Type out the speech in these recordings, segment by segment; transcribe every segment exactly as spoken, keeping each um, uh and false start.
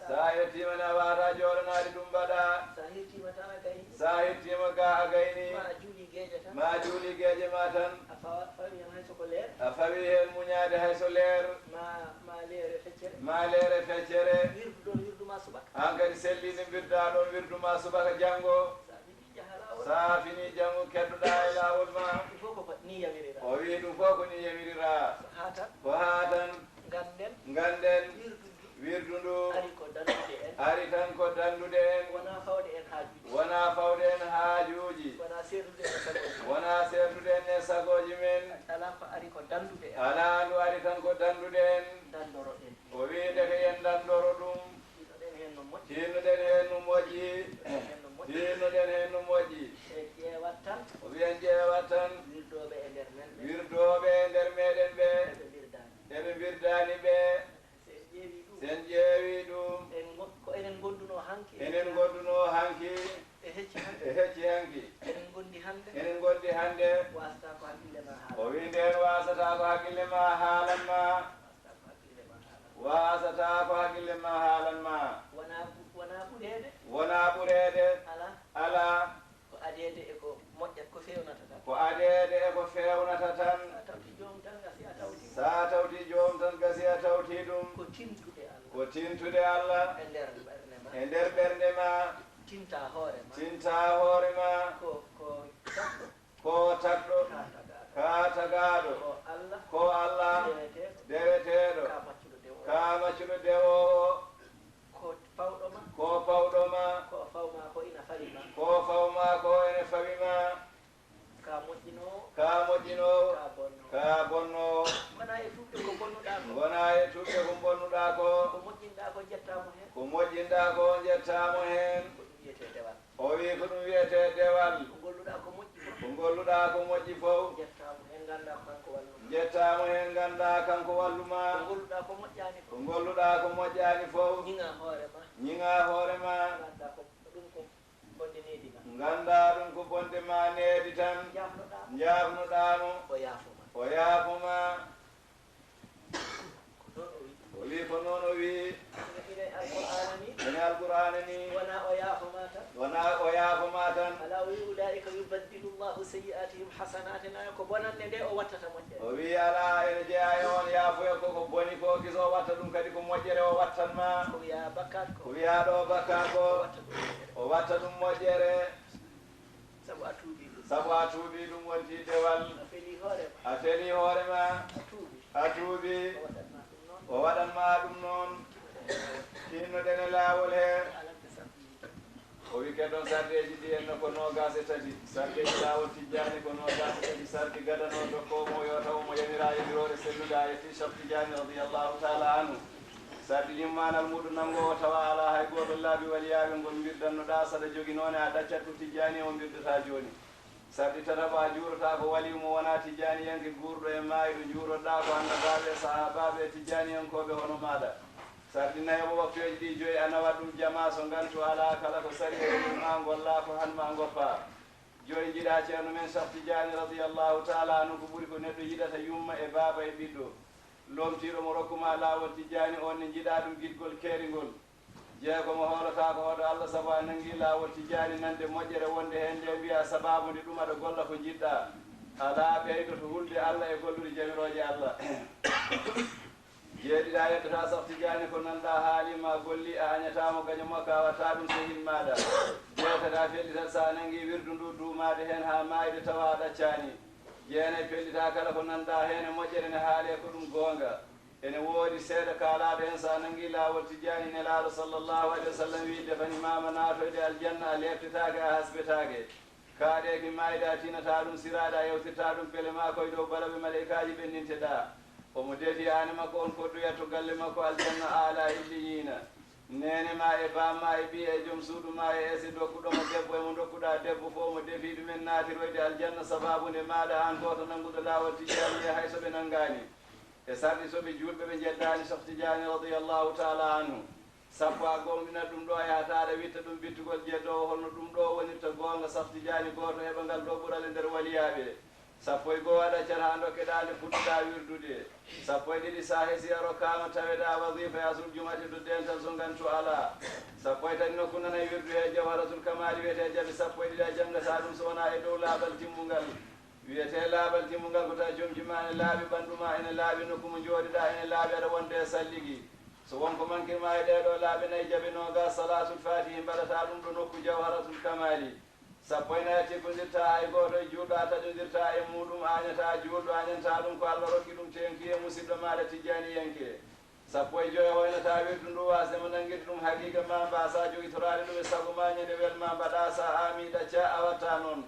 So a yettiima ne, a waawataa jooɗanaade ɗum mbaɗaa. So a hirtiima tan a gayni. So a hirtiima ga a gayni. Ma a juuli geeƴe tan. Ma a juuli geeƴe ma tan. A fawa-, fawi heen hay so ko leer. A fawi heen muñaade hay so leer. Ma, ma leere feccere. Ma leere feccere. Wirdu ɗoon wirdu ma subaka. Aan kadi selliinde mbirdaa ɗoon wirdu ma subaka janngo. So a wiɗi jaha laawol. So a fini janngo keddoɗaa e laawol ma. Ɗum fof ko ko ni yamiriraa. O wii ɗum fof ko ni yamiriraa. So haa tan. Ko haa tan. Ngannden. Ngannden. Wirdu ndu. Wirdu ndu. Ari ko danndude en. Ari tan ko danndude en. Wonaa fawde en haajuuji. Wonaa fawde en haajuuji. Wonaa seertude en e sagooji. Wonaa seertude en e sagooji men. Alaa ko ari ko danndude en. Alaa ndu ari tan ko danndude en. Danndoroɗen. O wii ndeke yen danndoro ɗum. Tinnoɗen heen no moƴƴi. Tinnoɗen heen no moƴƴi. Heen no moƴƴi. Tinnoɗen heen no moƴƴi. En ƴeewat tan. O wii en ƴeewat tan. Wirdooɓe e nder men ɓe. Wirdooɓe e nder meɗen ɓe. Eɓe mbirdaani. Eɓe mbirdaani ɓe. So en ƴeewii ɗum. So en ƴeewii ɗum. En ngo-, ko enen ngondunoo hanki. Enen ngondunoo hanki. E hecci hanki. E hecci hanki. Enen ngondi hannde. Enen ngondi hannde. Waasata ko hakkille ma haala. O wii ndeen waasata ko hakkille ma haalan ma. Waasata ko hakkille ma haala. Waasata ko hakkille ma haalan ma. Wonaa ɓu-, wonaa ɓureede. Wonaa ɓureede. Alaa. Alaa. Ko adeede e ko moƴƴat, ko feewnata tan. Ko adeede e ko feewnata tan. So a tawti joom tan, gasi a tawti ɗum. So a tawti joom tan, gasi a tawti ɗum. Ko tintude Allah. Ko tintude Allah. E nder ɓernde ma. E nder ɓernde ma. Tinta hoore ma. Tinta hoore ma. Ko, ko tagɗo. Ko tagɗo. Ka tagaaɗo. Ka tagaaɗo. Ko Allah. Ko Allah. Deweteeɗo. Deweteeɗo. Ka maccuɗo dewoowo. Ka maccuɗo dewoowo. Ko fawɗo ma. Ko fawɗo ma. Ko faw ma ko ina fawi ma. Ko faw ma ko ene fawi ma. Ka moƴƴinoowo. Ka moƴƴinoowo. Ka bonnoowo. Ka bonnoowo. Wonaa e tuuɓde ko bonnuɗaa ko. Wonaa e tuuɓde ko bonnuɗaa ko. Ko moƴƴinɗaa ko njettaa mo heen. Ko moƴƴinɗaa ko njettaa mo heen. Ko ɗum wiyetee dewal. O wii ko ɗum wiyetee dewal. Ko ngolluɗaa ko moƴƴi fof. Ko ngolluɗaa ko moƴƴi fof. Njettaa mo heen, nganndaa ko kanko wallu ma. Njettaa mo heen, nganndaa kanko wallu ma. Ko ngolluɗaa ko moƴƴaani fof. Ko ngolluɗaa ko moƴƴaani fof. Ñiŋaa hoore ma. Ñiŋaa hoore ma. Nganndaa ko ɗum ko bonde needi ma. Nganndaa ɗum ko bonde ma needi tan. Njaafnoɗaa mo. Njaafnoɗaa mo. O yaafo ma. O yaafo ma. Ko noon o wii. O wii ko noon o wii. Ine, ine Alqur'aana ni. Ine Alqur'aana ni. Wonaa o yaafo ma tan. Wonaa o yaafo ma tan. Alaa o wii, "Ulaa'ika yubaddilu Allahu sayyi'aatihim hasanaat." Naa ko bonannde nde o wattata moƴƴere. O wii, alaa, ene jeyaa e oon yaafoya ko ko boni ko, kiso o watta ɗum kadi ko moƴƴere o wattan ma. Ko wiyaa bakkaat ko. Ko wiyaa ɗo bakkaat ko. O watta ɗum moƴƴere. O watta ɗum moƴƴere. Sabu a tuubii ɗum. Sabu a tuubii ɗum wonti dewal. A felii hoore ma. A felii hoore ma. A tuubii. A tuubii. O waɗan ma ɗum noon. O waɗan ma ɗum noon. Tinnoɗen e laawol he. Alam ka sarɗi. O wi kedon sarɗeeji ɗi en no ko noogaas e tati. Sarɗeeji laawol Tijjaani ko noogaas e tati. Sarɗi gadano dokkoowo mo yo taw mo yamiraa yamiroore sellude a yettii Cheikh Tijjaani radiyallahu taala anhu. Sarɗi ɗin maanal muuɗum nanngoowo tawa alaa hay gooto laabi waliyaaɓe ngol mbirdannoɗaa saɗa jogi noone a ɗaccat ko Tijjaani o mbirdataa jooni. Sarɗi tataɓo a juurotaa ko waliyu mo wonaa Tijjaaniyanke guurɗo e maayɗo, njuuroɗaa ko annabaaɓe e sahaabaaɓe e Tijjaaniyankooɓe hono maaɗa. Sarɗi nayaɓo waktuuji ɗi joyi a nawat ɗum jamaa so ngantu alaa kala ko sari e mum maa ngollaa ko han maa ngoppaa. Joyi njiɗaa Ceerno men Cheikh Tijjaani radiyallahu taala anhu ko ɓuri ko neɗɗo yiɗata yumma e baaba e ɓiɗɗo. Lomtiiɗo mo rokku maa laawol Tijjaani on ne njiɗaa ɗum giɗgol keeringol. Jeego mo hoolataa ko hoɗo Allah sabu a nanngi laawol Tijjaani nande moƴƴere wonde heen nde mbiyaa sabaabu nde ɗum aɗa golla ko njiɗɗaa. Alaa ɓeydoto hulde Allah e gollude jamirooje Allah. Jeeɗiɗaa yeddotaa Cheikh Tijjaani ko nanɗaa haali ma golli a añataa mo gaño makko a waɗataa ɗum sehil maaɗa. Jeetati a fellitat so a nanngi wirdu ndu duumaade heen haa maayde tawa a ɗaccaani. Jeenay pellitaa kala ko nanɗaa heen e moƴƴere ne haalee ko ɗum goonga. Ene woodi seeɗa kaalaaɗo heen so a nanngi laawol Tijjaani nelaaɗo sallallahu alayhi wa sallam wii defani maama naatoyde aljanna a leeptetaake a hasbetaake. Kaaɗeeki maayde a tinataa ɗum siraaɗe a yawtirtaa ɗum pele maa koye dow balaɓe maleykaaji ɓenninteɗaa. Omo defi aane makko on koddoyat to galle makko aljanna aala illiyiina. Neene maa e baam maa e ɓiye e jom suudu maa e ese dokkuɗo mo debbo e mo ndokkuɗaa debbo fof omo defii ɗumen naatiroyde aljanna sabaabu nde maaɗa aan gooto nannguɗo laawol Tijjaani e hay so ɓe nanngaani. E sarɗi so ɓe juulɓe ɓe njeddaani Cheikh Tijjaani radiyallahu taala anhu. Sappo a gomɗinat ɗum ɗo a yahata aɗa witta ɗum bittugol jeddoowo holno ɗum ɗo wonirta goonga Cheikh Tijjaani gooto heɓa ngal dow ɓural e nder waliyaaɓe. Sappo e goo a ɗaccat haa ndokke daande fuɗɗuɗaa wirdude. Sappo e ɗiɗi so a hesii a rokkaama taweɗaa wazifa e asul jumati to dental so ngantu alaa. Sappo e tati nokku nana e wirdu he jawharatul kamaali wiyetee jabi sappo e ɗiɗi a janngataa ɗum so wonaa e dow laaɓal timmungal. Wiyetee laaɓal timmungal ko tawi comci ma ene laaɓi, ɓanndu ma ene laaɓi, nokku mo njooɗiɗaa ene laaɓi, aɗa wonde e salligi. So won ko mankir ma e ɗee ɗoo laaɓe nayi jabi noogaas salaatul faatihi mbaɗataa ɗum ɗo nokku jawharatul kamaali. Sappo e nayi a tikkondirtaa hay gooto e juulɗo, a taƴondirtaa e muuɗum, a añataa juulɗo, a añantaa ɗum ko Alla rokki ɗum, teeŋti e musiɗɗo maaɗa tijjaaniyanke. Sappo e joy a hoynataa wirdu ndu waasde mo nanngirde ɗum haqiiqa ma mbaasa jogitoraade ɗum e sago ma ñande wel ma mbaɗaa sa aamii ɗaccaa a waɗtaa noon.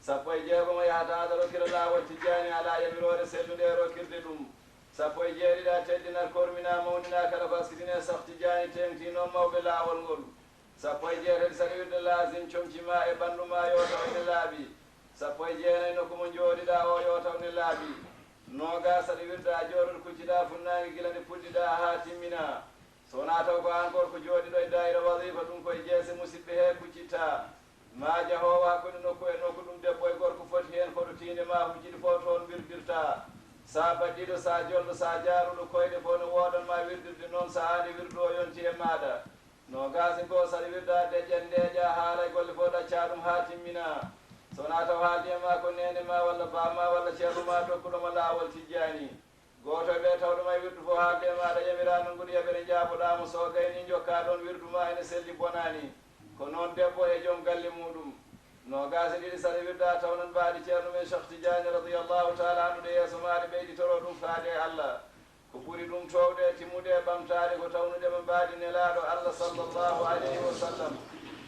Sappo e jeegomo yahataa aɗa rokkira laawol tijjaani alaa yamiroore sellunde e rokkirde ɗum. Sappo e jeeɗiɗi a teddinat korminaa mawninaa kala ko askitini e sah tijjaani teeŋti noon mawɓe laawol ngol. Sappo e jeetati saɗa wirda laasim comci ma e ɓanndu ma yo taw ene laaɓi. Sappo e jeenayi nokku mo njooɗiɗaa o yo taw ne laaɓi. Noogaas saɗa wirda a jooɗoto kucciɗaa funnaange gila nde puɗɗiɗaa haa timminaa. So wonaa taw ko aan gorko jooɗiiɗo e daayira wazifa ɗum ko e jeese musiɗɓe he kuccittaa. Maa jahoowo hakkunde nokku e nokku ɗum debbo e gorko foti heen koɗo tiinde ma hujjiɗi fof toon mbirdirtaa. Sa baɗɗiiɗo sa jolɗo sa jaaruɗo koyɗe fof ne woodan ma wirdirde noon so aade wirdu o yonti e maaɗa. Noogaas e goo saɗa wirda deƴƴat ndeeƴa haala e golle fof ɗaccaa ɗum haa timminaa. So wonaa taw haaldi e maa ko neene ma walla baam ma walla ceerno ma dokkuɗo ma laawol tijjaani. Gooto e ɓee tawɗo ma e wirdu fof haaldi e maaɗa yamiraa nanngude yaɓere njaaboɗaa mo so o gaynii njokkaa ɗoon wirdu ma ene selli bonaani. Ko noon debbo e joom galle muuɗum. Noogaas e ɗiɗi saɗa wirda tawnan mbaadi ceerno men Cheikh Tidiane radiyallahu taala anhu ɗo yeeso maaɗa ɓeyditoroo ɗum faade e Alla. Ko ɓuri ɗum toowde e timmude e ɓamtaade ko tawnude mo mbaadi nelaaɗo Alla sallallahu alayhi wa sallam.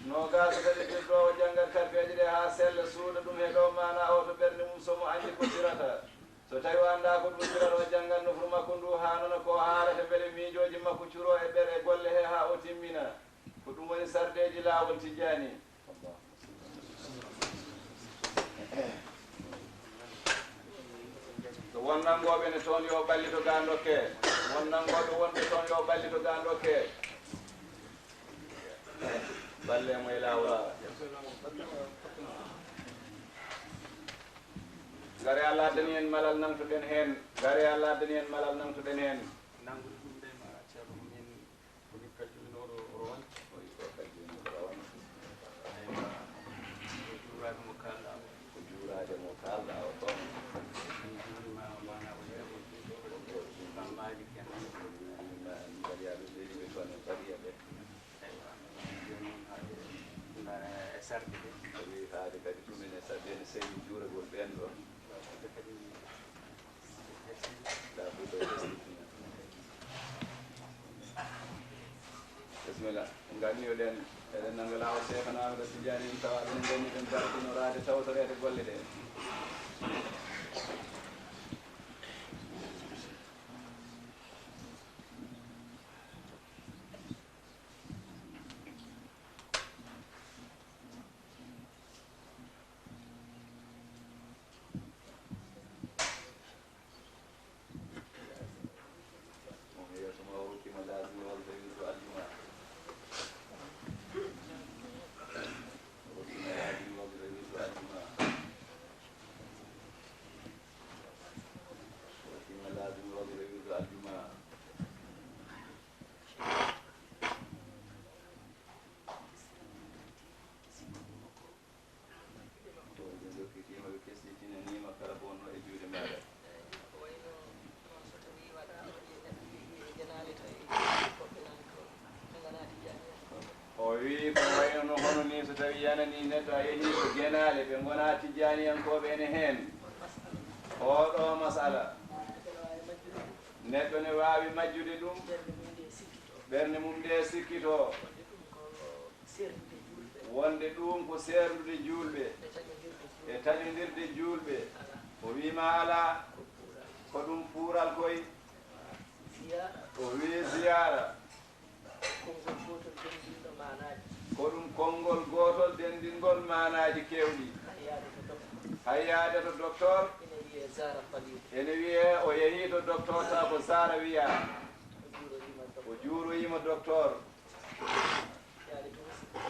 Noogaas e tati wirdoowo janngat karbeeje ɗe haa sella suuɗa ɗum he ɗo maanaa o to ɓernde mum so mo anndi ko sirata. So tawi o anndaa ko ɗum sirata o janngat nofru makko ndu haa nana ko o haalata mbele miijooji makko curoo e ɓer e golle he haa o timmina. Ko ɗum woni sardeeji laawol tijjaani. So won nanngooɓe ne toon yo ɓallito ga ndokke. Won nanngooɓe wonɓe toon yo ɓallito ga ndokke. Balle mo e laawol. Ngare Allah addani en malal nangtoɗen heen. Ngare Allah addani en malal nangtoɗen heen. Nanngude ɗum de ma ceerno min. Ko min kaljuminooɗo Rowan. Ko min kaljuminooɗo Rowan. Eywa. Ko juuraade mo kaalɗaa o. Ko juuraade mo kaalɗaa o ɗoon. Min njuuriima maanaa o jaɓi. Ko juuriima. Maalik en. Ko juuriima mbaɗiyaaɓe ɓe ɗiɓe toon e mbaɗiya ɓe. Eywa. Jooni noon haade, eh, e sarde de. Tawi haade kadi ɗum ene sarde ene seyni juuragol ɓeen ɗoon. Wadde kadi Bisimilla. Nganniyoɗen, eɗen nannga laawol Seekana Ahmada Tijaani en tawa ɓen nganni ɗen barkinoraade tawtoreede golle ɗe. On yeeso ma o hokkima laazim walla tawi ko aljuma. O hokkima laazim walla tawi ko aljuma. O hokkima laazim walla tawi ko aljuma. Ɓe ndokkitiima, ɓe kesɗitinaniima kala ko wonnoo e juuɗe maaɗa. Ko wayno noon so tawii waɗaa o ƴeew neɗɗo wiyi genaale tawi woɓɓe nani ko ɓe nganaa tijaaniyankooɓe. O wii ko wayno hono nii so tawii yananii neɗɗo a yehii ko genaale ɓe ngonaa tijaaniyankooɓe ene heen. On masala. Oo ɗoo masala. Neɗɗo ne waawi majjude ɗum. Neɗɗo ne waawi majjude ɗum. Ɓernde mum nde sikkitoo. Ɓernde mum nde sikkitoo. Wonde ɗum ko seerndude juulɓe. Wonde ɗum ko seerndude juulɓe. E taƴondirde juulɓe. E taƴondirde juulɓe. Alaa. O wii ma alaa. Ko puural. Ko ɗum puural koy. Ziyaara. O wii ziyaara. Konngol gootol denndinɗo maanaaji. Ko ɗum konngol gootol denndingol maanaaji keewɗi. Hay yaade to docteur. Hay yaade to docteur. Ene wiyee zaara tabiib. Ene wiyee o yehii to docteur taw ko zaara wiyaa. O juuroyiima docteur. O juuroyiima docteur. Yaade to